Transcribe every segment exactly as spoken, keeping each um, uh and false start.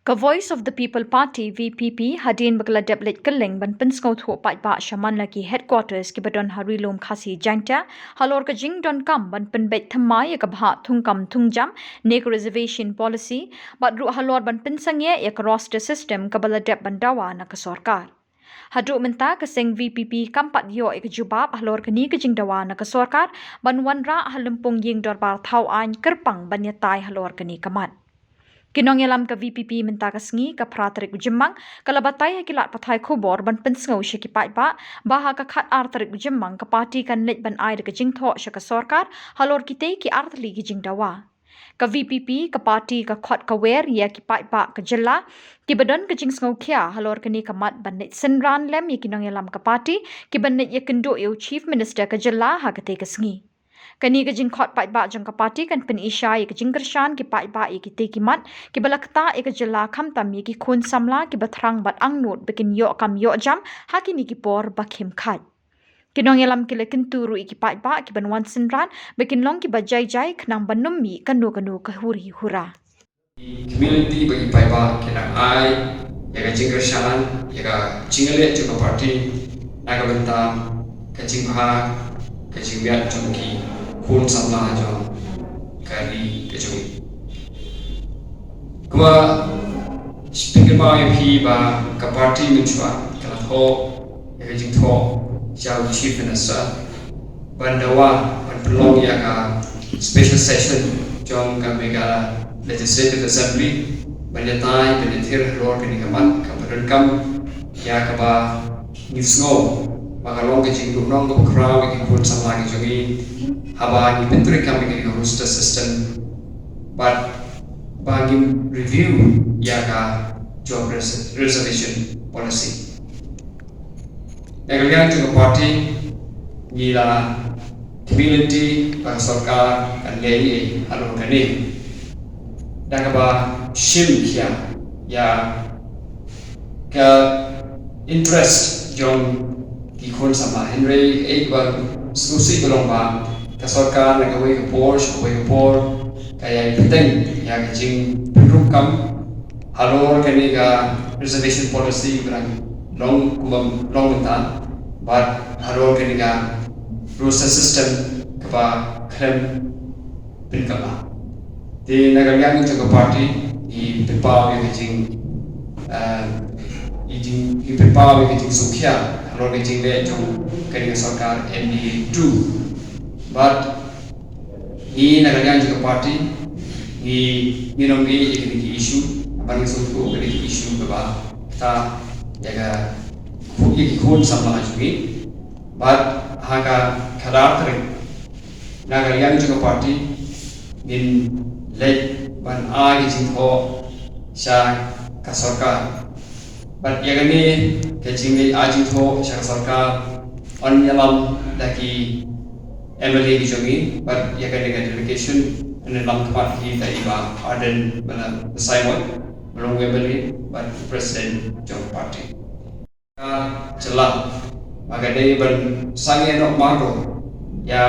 Ka Voice of the People Party, V P P, hadien ba ka la dep leit kylleng ban pynsngewthuh paidbah sha man la ki headquarters kiba don ha Ri-lum Khasi Jaiñtia halor ka jingdonkam ban pynbeit thymmai ïa ka bhah thungkam thungjam ne ka reservation policy, bad ruh halor ban pynsangeh ïa ka roster system kaba la dep ban dawa na ka sorkar. Haduh mynta ka seng V P P kam pat ïoh ïa ka jubab halor kane ka jingdawa na ka sorkar ban wanrah ha lympung ïing dorbar thaw aiñ kyrpang ban ïatai halor kane ka mat. Ki nongïalam ka V P P mynta ka sngi, ka phra tarik u Jymmang, ka la batai ha ki lad pathai khubor ban pynsngew sha ki paidbah ba ha ka khat ar tarik u Jymmang ka party kan leit ban ai da ka jingthoh sha ka sorkar halor kitei ki artylli ki jingdawa. Ka V P P, ka party ka khot ka wer ïa ki paidbah ka jylla kiba don ka jingsngewkhia halor kane ka mat ban leit synran lem ïa ki nongïalam ka party kiban leit ïakynduh ïa u Chief Minister ka jylla ha katei ka sngi. Kane ka jingkhot paidbah jong ka party kan pyni shai ïa ka jingkyrshan ki paidbah ïa kitei ki mat kiba la ktah ïa ka jylla, khamtam ïa ki khun samla kiba thrang bad angnud ba kin ïoh kam ïoh jam ha kine ki por ba khim khait. Ki nongïalam ki la kyntu ruh ïa ki paidbah kiban wan synran ba kin long kiba jai jai khnang ban ym mih kano kano ka huri hura. Ki community bad ki paidbah ki nang ai ïa ka jingkyrshan ïa ka jingïaleh jong ka party na ka bynta ka jingbha ka jingmiat jong ki khun samla jong ka ri ka jong ngi. Kumba shu pynkynmaw ïa phi ba ka party mynshuwa ka la thoh ïa ka jingthoh sha u Chief Minister ban dawa ban pynlong ïa ka special session jong ka Meghalaya Legislative Assembly ban ïatai ban ïathir halor kane ka mat kaba donkam ïa kaba ngi sngew ba ka long ka jingduhnong kaba khraw ïa ki khun samla ki jong ngi haba ngi pyntreikam ïa ka roster system bad ba ngin review ïa ka job res- reservation policy. Na ka liang jong ka party ngi la kyrmen lynti ba ka sorkar kan leh ei halor kane da kaba shim khia ïa ka interest jong ki khun samla. Hynrei ei ba sngewsih ka long ba ka sorkar na kawei ka por sha kawei ka por ka ïai bteng ïa ka jingpynrung kam halor kane ka reservation policy ba dang long kumba long mynta bad halor kane ka roster system kaba khlem pynkylla. Te na ka liang jong ka party ngi pynpaw ïa ka jing, eh, ngi jing, ngi pynpaw ïa ka jingsngewkhia halor ka jingleh jong kane ka sorkar M D A two. Bad ngi na ka liang jong ka party ngi, ngin ym ïeh ïa kine ki issue, bad ngi sngewthuh kine ki issue kaba ktah ïa ka, ïa ki khun samla jong ngi. Bad ha ka khat ar tarik na ka liang jong ka party ngin leit ban ai ka jingthoh sha ka sorkar. Bad ïa kane ka jingleit ai jingthoh sha ka sorkar yn ïalam da ki M L A ki jong ngi bad ïa kane ka delegation yn ïalam khmat hi da i Bah Ardent Miller Basaiawmoit, ba long u M L A bad u president jong ka party. Ka jylla ba ka dei ban sangeh noh mardor ïa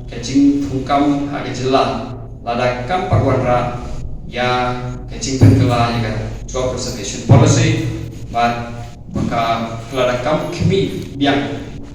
ka jingthungkam ha ka jylla lada kam pat wanrah ïa ka jingpynkylla ïa ka job reservation policy bad ba ka lada kam khmih biang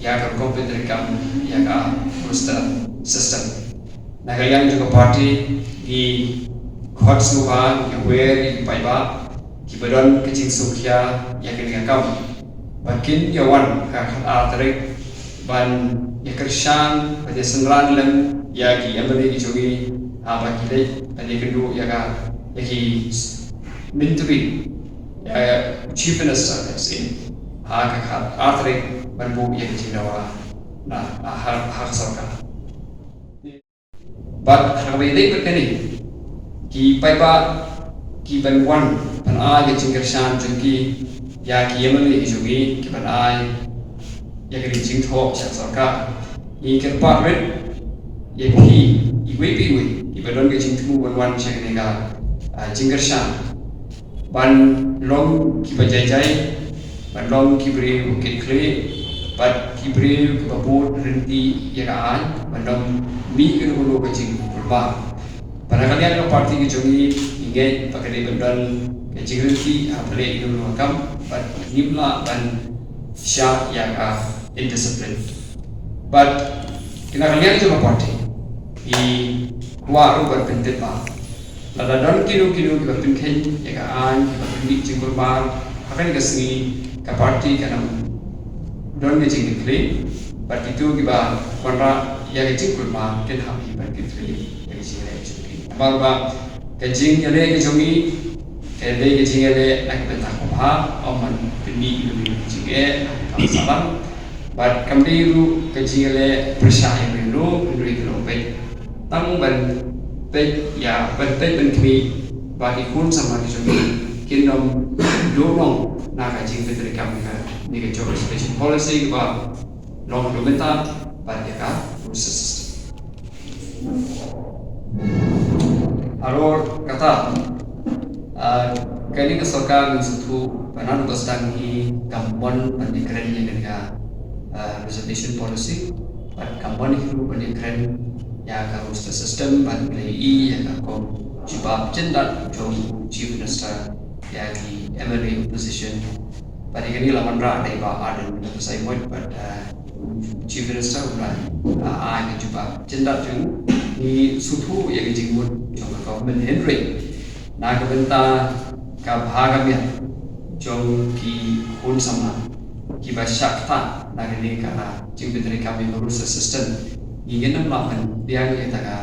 ïa ka rukom pyntreikam ïa ka roster system. Na ka liang jong ka party ngi khot sngewbha ïa wer ïa ki paidbah kiba don ka jingsngewkhia ïa kane ka kam ba kin ïa wan ha ka khat ar tarik ban ïa kyrshan ban ïa synran lem ïa ki M L A ki jong ngi, ha, ba ki leit ban ïa kynduh ïa ka, ïa ki myntri, ïa Chief Minister, let's say, ha ka khat ar tarik ban buh ïa ka jingdawa na, ha, ha ka sorkar. Bad ha kaba ïadei bad kane, ki paidbah kiban wan ban ai ka jingkyrshan jong ki ïa ki M L A ki jong ngi kiban ai ïa ka jingthoh sha ka sorkar. Ngi kyrpad rit ïa phi iwei pa iwei kiba don ka jingthmu ban wan sha kane ka, ah, jingkyrshan ban long kiba jai jai, ban long ki briew kitkhlieh bad ki briew kiba bud ryntih ïa ka aiñ, ban ym mih kano kano ka jingkulmar. Bad na ka liang ka party ka jong ngi, ngi ngeit ba ka dei ban don ka jingryntih ha pale ïa ka kam, bad ngim lah ban shah ïa ka indiscipline. Bad na ka liang jong ka party, ngi kwah ruh ban pyntip ba lada don kino kino kiba pynkheiñ ïa ka aiñ, kiba pynmih jingkulmar ha kane ka sngi, ka party kan ym don ka jingkitkhlieh, bad kito kiba wanrah ïa ka jingkulmar kin hap hi ban kitkhlieh ïa ka jingïaleh jong ki. Namar ba ka jingïaleh ka jong ngi ka dei ka jingïaleh na ka bynta ka bha, ym ban pynmih ïa ka jingeh na ka bynta ka sahlang. Bad kam dei ruh ka jingïaleh pyrshah ïa u riewlum, hynrei ka long beit tang ban peit ïa, ban peit ban khmih ba ki khun samla ki jong ngi kin ym duh noh na ka jingpyntreikam ïa kane ka job reservation policy kaba long haduh mynta bad ïa ka roster system. Halor kata, ah, kane ka sorkar ngi sngewthuh ba naduh ba sdang hi kam mon ban ïakren ïa kane ka, ah, reservation policy, bad kam mon hi ruh ban ïakren ïa ka roster system, bad ngi la ïohi ïa ka kam jubab jyndat jong u Chief Minister ïa ki M L A opposition. Bad ïa kane la wanrah da i Bah Ardent Miller Basaiawmoit, bad, ah, Chief Minister u la, ah, ai ka jubab jyndat jong u. Ngi sngewthuh ïa ka jingmut jong ka government, hynrei na ka bynta ka bha ka miat jong ki khun samla kiba shah ktah na kane ka jingpyntreikam ïa ka roster system, ngi ngin ym lah ban pdiang ïa kata ka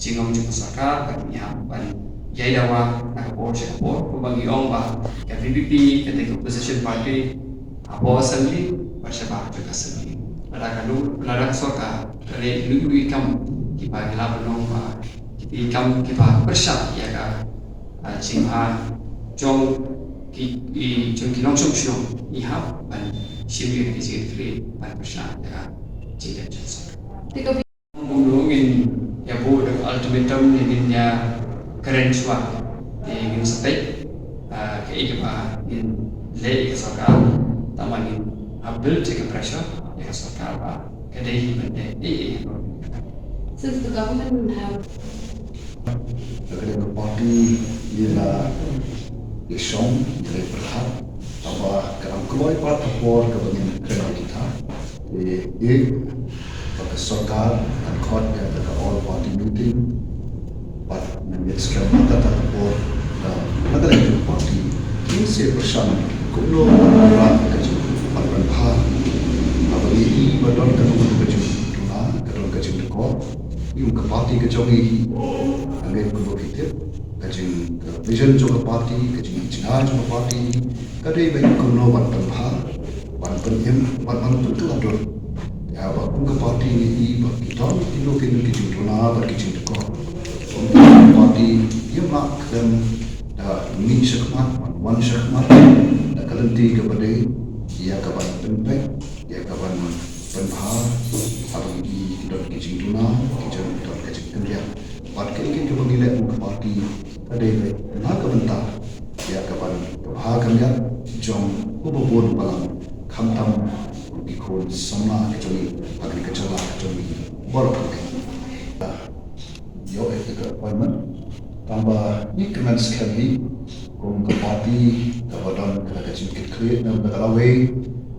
jingong jong ka sorkar, bad ngi hap ban ïai dawa na ka por sha ka por, kumba ngi ong ba ka V P P ka dei ka opposition party hapoh assembly bad shabar jong ka assembly. Lada ka lu, lada ka sorkar ka leh lut lut ki kam kiba ngi lah ban ong ba kita ki kam kiba pyrshah ïa ka, ah, jingbha jong ki, i, jong ki nongshong shnong, ngi hap ban shim ïa ka jingkitkhlieh ban pyrshah ïa ka jingdon jong ka sorkar. Kumno ngin ïa buh da ka ultimatum ne ngin ïa kren shuwa. Te ngin sa peit, ah, kaei kaba ngin leh ïa ka sorkar. Tangba ngin hap build ïa ka pressure ïa ka sorkar ba ka dei hi ban leh ei ei. Since the government have Ka dei ka party ïa la ïa shong ïa la pyrkhat. Tangba ka dang kloi pat ka por kaba ngin kren ïa kita. Te ïa ba ka sorkar kan khot ïa ka all party meeting. Bad ngan ïa skhem ha kata ka por da na ka dei ka party kin sa pyrshang kumno ban rah ka jingpynbha. Haba ngi i ba don ka dong ka jingduna, ka dong ka jingdukor. Ïa ka party ka jong ngi hi. Hangne kumba phi tip, ka jing, ka vision jong ka party, ka jingjngai jong ka party hi ka dei ba kumno ban pynbha, ban pynim, ban, ban pynkylla dur. Ïa ba kum ka party ngi i ba ki don kino kino ki jingduna bad ki jingdukor. Kum ka party ngim lah khlem da mih shakhmat, ban wan shakhmat da ka lynti kaba dei, ïa ka ban pynpeit, ïa ka ban pynbha, haba ngi i ki don ki jingduna, ki jong ki don ka jingkynriah. Bad kaei kaei kaba ngi leh kum ka party ka dei beit na ka bynta ïa ka ban ka bha ka miat jong uba bun balang, khamtam ki khun samla ki jong ngi ha kane ka jylla ka jong ngi baroh kawei. Ïoh ïa ka appointment. Tangba ngi kmen skhem hi kum ka party kaba don ka jingkitkhlieh na ka lawei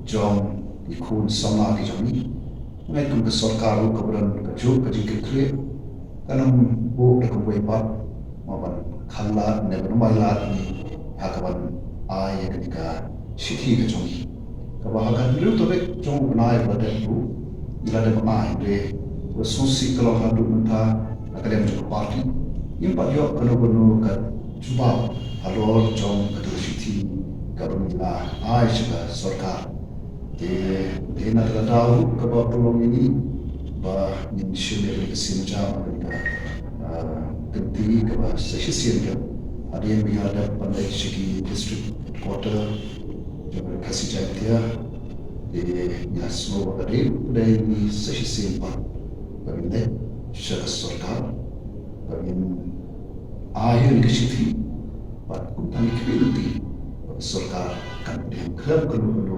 jong ki khun samla ki jong ngi. Ngi kum ka sorkar ruh kaba don kajuh ka jingkitkhlieh, kan ym buh da kumwei pat, mo ban khanglad ne ban ym ailad ngi ha ka ban ai ïa kane ka shithi ka jong ngi. Kaba ha ka hynriew tarik jong u bnai ba la dep ruh ngi la dep ai, hynrei ka sngewsih ka long haduh mynta na ka liang jong ka party ngim pat ïoh kano kano ka jubab halor jong kata ka shithi kaba ngi la ai sha ka sorkar. Te, te na kata ka daw ruh kaba pynlong ïa ngi ba ngin shim ïa ka sien jam ka, ah, kynti kaba sa shisien ka. Hadien ba ngi la dep ban leit sha ki district headquarter jong ka Khasi Jaiñtia, te ngi la sngew ba ka dei, ka dei ngi sa shisien pat ba ngin leit sha ka sorkar ba ngin ai ïa ka shithi. Bad kumta ngi khmih lynti ba ka sorkar kan pdiang khlem kano kano